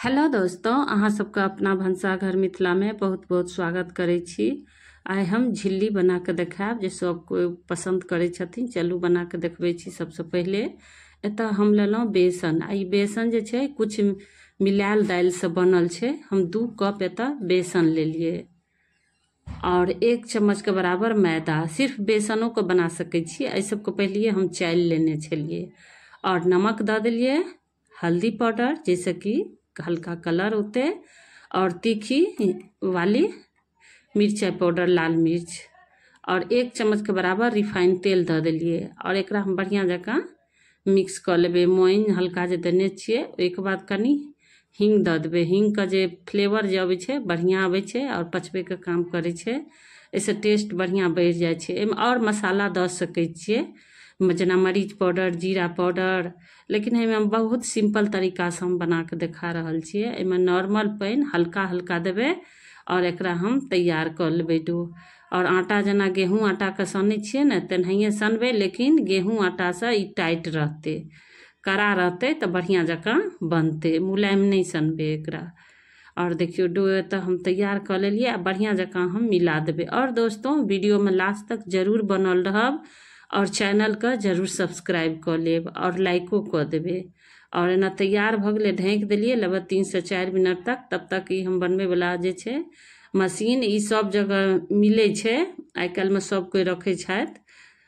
Hello दोस्तों, अहाँ सबके अपना भनसाघर मिथिला में बहुत बहुत स्वागत करै छी। आइ हम झिल्ली बना के देखायब जे सब कोई पसंद करै छथिन। चलू बना के देखबै छी। सबसे पहिले एतऽ हम लेलहुँ बेसन। आ ई बेसन जे छै कुछ मिलायल दालि से बनल छै। हम 2 कप एतऽ बेसन लेलिए और 1 चम्मच के बराबर मैदा। सिर्फ बेसनों के बना सकै छी। एहि सबके पहले हम चालि लेने छलिए और नमक दऽ देलिए, हल्दी पाउडर जैसे कि हल्का कलर होते, और तीखी वाली मिर्चाई पाउडर, लाल मिर्च, और 1 चम्मच के बराबर रिफाइन तेल दऽ देलिए और एकरा हम बढ़िया जकाँ मिक्स कऽ लेबै। मोइन हल्का जे देने छियै, ओहिके बाद कनि हींग दऽ देबै। हींग के जे फ्लेवर जे अबै छै बढ़िया अबै छै और पचबै के काम करै छै। एहिसँ टेस्ट बढ़िया बढ़ि जाइ छै। एहिमे और मसाला दऽ सकै छियै, जेना मरीच पाउडर, जीरा पाउडर, लेकिन एहिमे हम बहुत सिंपल तरीकासँ हम बना कऽ देखा रहल छियै। एहिमे नॉर्मल पानि हल्का हल्का देबै और एकरा हम तैयार कऽ लेबै डो। और आटा जेना गेहूँ आटाके सनै छियै ने तेनाहिए सनबै, लेकिन गेहूँ आटासँ ई टाइट रहतै, कड़ा रहतै तऽ बढ़िया जकाँ बनतै। मुलायम नहि सनबै एकरा। और देखियौ डो एतऽ हम तैयार कऽ लेलियै आ बढ़िया जकाँ हम मिला देबै। और दोस्तों, वीडियोमे लास्ट तक जरूर बनल रहब और चैनल के जरूर सब्सक्राइब कऽ लेब और लाइको कऽ देबै। और एना तैयार भऽ गेलै, ढाँकि देलियै लगभग 3 से 4 मिनट तक। तब तक ई हम बनबै वाला जे छै मशीन, ई सब जगह मिलै छै, आइ काल्हिमे सब कोइ रखै छथि।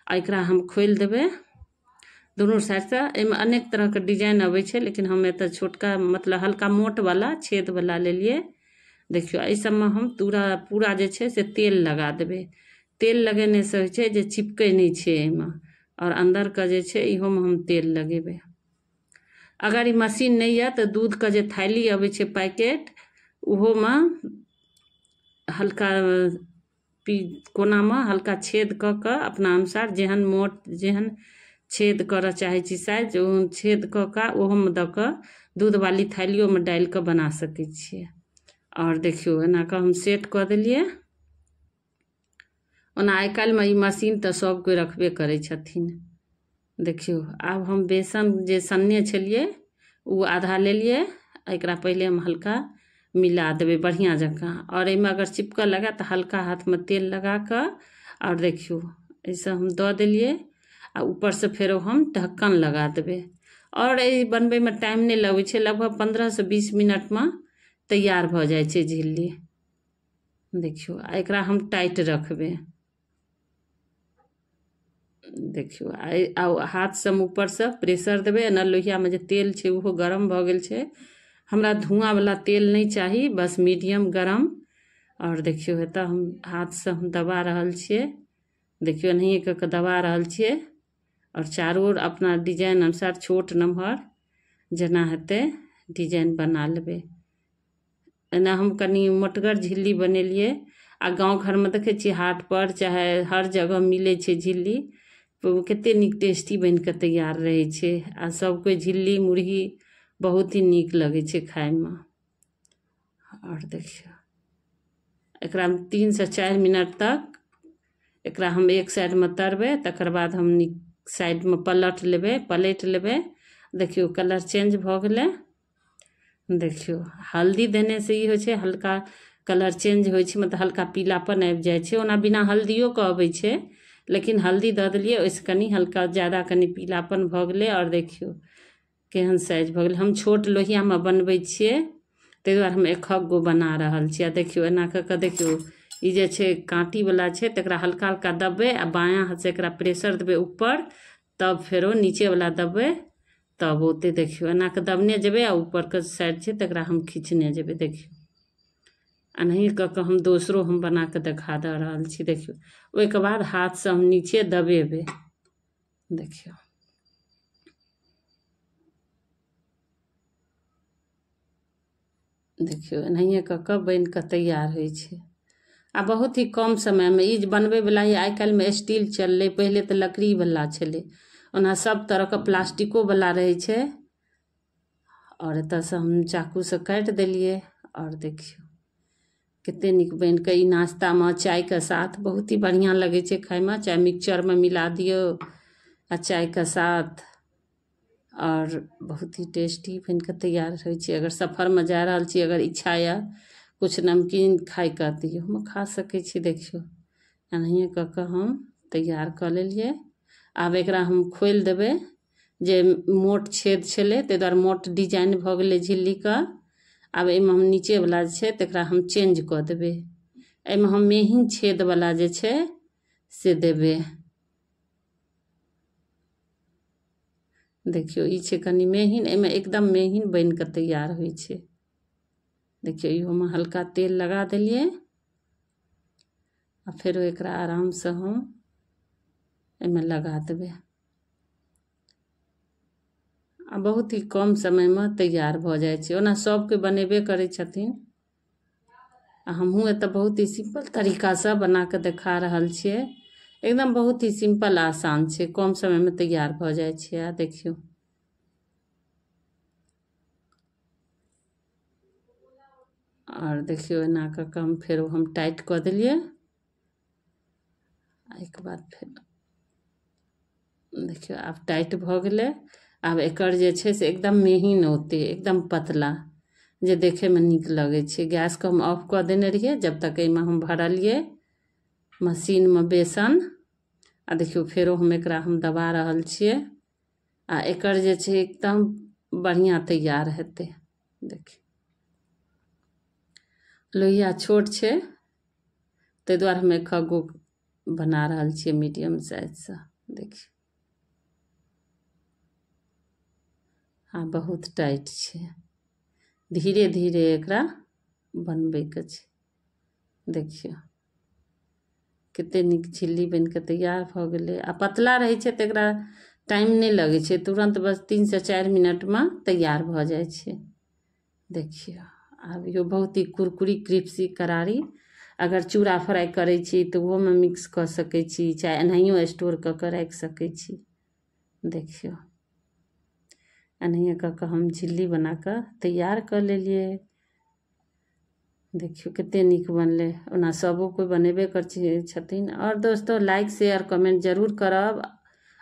आ एकरा हम खोलि देबै दुनू साइडसँ। एहिमे अनेक तरहके डिजाइन अबै छै, लेकिन हम एतऽ छोटका मतलब हल्का मोट वाला छेद वाला लेलियै। देखियौ एहि सबमे हम पूरा जे छै से तेल लगा देबै। तेल लगेने से होइ छै जे चिपकै नहि छै एहिमे। और अन्दरके जे छै इहोमे हम तेल लगेबै। अगर ई मशीन नहि यऽ तऽ दूधके जे थैली अबै छै पैकेट, ओहोमे हल्का कोनामे हल्का छेद कऽ कऽ अपना अनुसार जेहन मोट जेहन छेद करऽ चाहै छी साइज, ओहन छेद कऽ कऽ ओहोमे दऽ कऽ दूधवाली थैलियोमे डालि कऽ बना सकै छियै। और देखियौ एना कऽ हम सेट कऽ देलियै। ओना आइ काल्हिमे ई मशीन तऽ सब कोइ रखबे करै छथिन। देखियौ आब हम बेसन जे सनने छलियै ओ आधा लेलियै। एकरा पहिले हम हल्का मिला देबै बढ़िया जकाँ। और एहिमे अगर चिपकऽ लगे तऽ हल्का हाथमे तेल लगा कऽ और देखियौ एहिसँ हम दऽ देलियै। आ ऊपरसँ फेरो हम ढक्कन लगा देबै। और एहि बनबैमे टाइम नहि लगै छै, लगभग 15 से 20 मिनटमे तैयार भऽ जाइ छै झिल्ली। देखियौ आ एकरा हम टाइट रखबै। देखियौ आ हाथसँ हम ऊपरसँ प्रेशर देबै। एना लोहियामे जे तेल छै ओहो गरम भऽ गेल छै। हमरा धुआँवला तेल नहि चाही, बस मीडियम गरम। और देखियौ एतऽ हम हाथसँ हम दबा रहल छियै। देखियौ एनाहिए कऽ कऽ दबा रहल छियै। और चारू ओर अपना डिजाइन अनुसार छोट नमहर जेना हेतै डिजाइन बना लेबै। एना हम कनि मोटगर झिल्ली बनेलियै। आ गाँव घरमे देखै छियै हाट पर चाहे हर जगह मिलै छै झिल्ली, कते नीक टेस्टी बनि कऽ तैयार रहै छै। आ सब कोइ झिल्ली मुरही बहुत ही नीक लगै छै खायमे। और देखियौ एकरा 3 से 4 मिनट तक एकरा हम एक साइडमे तरबै, तकर बाद हम नीक साइडमे पलट लेबै, पलटि लेबै। देखियौ कलर चेंज भऽ गेलै। देखियौ हल्दी देने से ई होइ छै हल्का कलर चेंज होइ छै, मतलब हल्का पीलापन आबि जाइ छै। ओना बिना हल्दियोके अबै छै, लेकिन हल्दी दऽ देलियै ओहिसँ कनि हल्का ज्यादा कनि पीलापन भऽ गेलै। और देखियौ केहन साइज भऽ गेलै। हम छोट लोहियामे बनबै छियै ताहि दुआरे हम 1 गो बना रहल छियै। आ देखियौ एना कऽ कऽ देखियौ ई जे छै काँटीवला छै तकरा हल्का हल्का दबबै आ बायाँ हाथसँ एकरा प्रेशर देबै ऊपर, तब फेरो नीचेवला दबबै तब औतै। देखियौ एना कऽ दबने जेबै आ ऊपरके साइड छै तकरा हम खींचने जेबै। देखियौ एनाही कऽ कऽ हम दोसरो हम बना कऽ देखा दऽ रहल छी। देखियौ ओहिके बाद हाथसँ हम नीचे दबेबै। देखियौ देखियौ एनाहिए कऽ कऽ बनि कऽ तैयार होइ छै। आ बहुत ही कम समयमे ई जे बनबैवला यऽ, आइ काल्हिमे स्टील चललै, पहिले तऽ लकड़ीवला छलै। ओना सब तरहके प्लास्टिकोवला रहै छै। और एतऽसँ हम चाकूसँ काटि देलियै। और देखियौ कते नीक बनि कऽ ई नाश्तामे चायके साथ बहुत ही बढ़िआँ लगै छै खायमे। चाहे मिक्सचरमे मिला दियौ आ चायके साथ। और बहुत ही टेस्टी बनिके तैयार होइ छै। अगर सफरमे जा रहल छी, अगर इच्छा यऽ कुछ नमकीन खाइके तऽ इहोमे खा सकै छी। देखियौ एनाहिए कऽ कऽ हम तैयार कऽ लेलियै। आब एकरा हम खोलि देबै, जे मोट छेद छलै ताहि दुआरे मोट डिजाइन भऽ गेलै झिल्लीके। आब एहिमे हम नीचेवला जे छै तकरा हम चेंज कऽ देबै, एहिमे हम मेहिन छेदवला जे छै से देबै। देखियौ ई छै कनि मेहिन, एहिमे एकदम मेहिन बनि कऽ तैयार होइ छै। देखियौ इहोमे हल्का तेल लगा देलियै आ फेरो एकरा आरामसँ हम एहिमे लगा देबै। आ बहुत ही कम समयमे तैयार भऽ जाइ छै। ओना सबके बनेबे करै छथिन, आ हमहूँ एतऽ बहुत ही सिम्पल तरीकासँ बना कऽ देखा रहल छियै। एकदम बहुत ही सिम्पल आसान छै, कम समयमे तैयार भऽ जाइ छै। आ देखियौ आओर देखियौ एना कऽ कऽ हम फेरो हम टाइट कऽ देलियै। एहिके बाद फेर देखियौ आब टाइट भऽ गेलै। आब एकर जे छै से एकदम मेहीन औतै, एकदम पतला, जे देखैमे नीक लगै छै। गैसके हम ऑफ कऽ देने रहियै जब तक एहिमे हम भरलियै मशीनमे बेसन। आ देखियौ फेरो हम एकरा हम दबा रहल छियै आ एकर जे छै एकदम बढ़िआँ तैयार हेतै। देखियौ लोहिया छोट छै ताहि दुआरे हम एक गो बना रहल छियै मीडियम साइजसँ। देखियौ हाँ बहुत टाइट छै, धीरे धीरे एकरा बनबैके छै। देखियौ कते नीक झिल्ली बनि कऽ तैयार भऽ गेलै। आ पतला रहै छै तऽ एकरा टाइम नहि लगै छै, तुरन्त बस 3 से 4 मिनटमे तैयार भऽ जाइ छै। देखियौ आब इहो बहुत ही कुरकुरी क्रिप्सी करारी। अगर चूड़ा फ्राइ करै छी तऽ ओहोमे मिक्स कऽ सकै छी, चाहे एनाहियो स्टोर कऽ कऽ राखि सकै छी। देखियौ एनाहिए कऽ कऽ हम झिल्ली बना कऽ तैयार कऽ लेलियै। देखियौ कते नीक बनलै। ओना सबो कोइ बनेबे करै छथिन। आओर दोस्तों लाइक शेयर कमेंट जरूर करब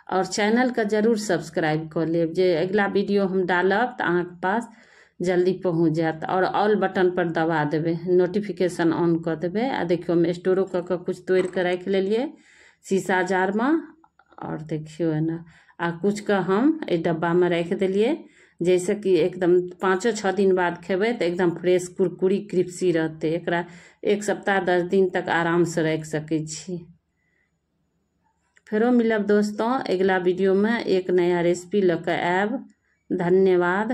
और चैनलके जरूर सब्सक्राइब कऽ लेब, जे अगिला वीडियो हम डालब तऽ अहाँके पास जल्दी पहुँच जायत। और ऑल बटन पर दबा देबै, नोटिफिकेशन ऑन कऽ देबै। आ देखियौ हम स्टोरो कऽ कऽ कुछ तोड़ि कऽ राखि लेलियै शीशा जारमे। और देखियौ एना आ कुछके हम एहि डब्बामे राखि देलियै, जैसे कि एकदम 5-6 दिन बाद खेबै तऽ एकदम फ्रेश कुरकुरी क्रिप्सी रहतै। एकरा 1 सप्ताह 10 दिन तक आरामसँ राखि सकै छी। फेरो मिलब दोस्तों अगिला वीडियोमे एक नया रेसिपी लऽ कऽ आयब। धन्यवाद।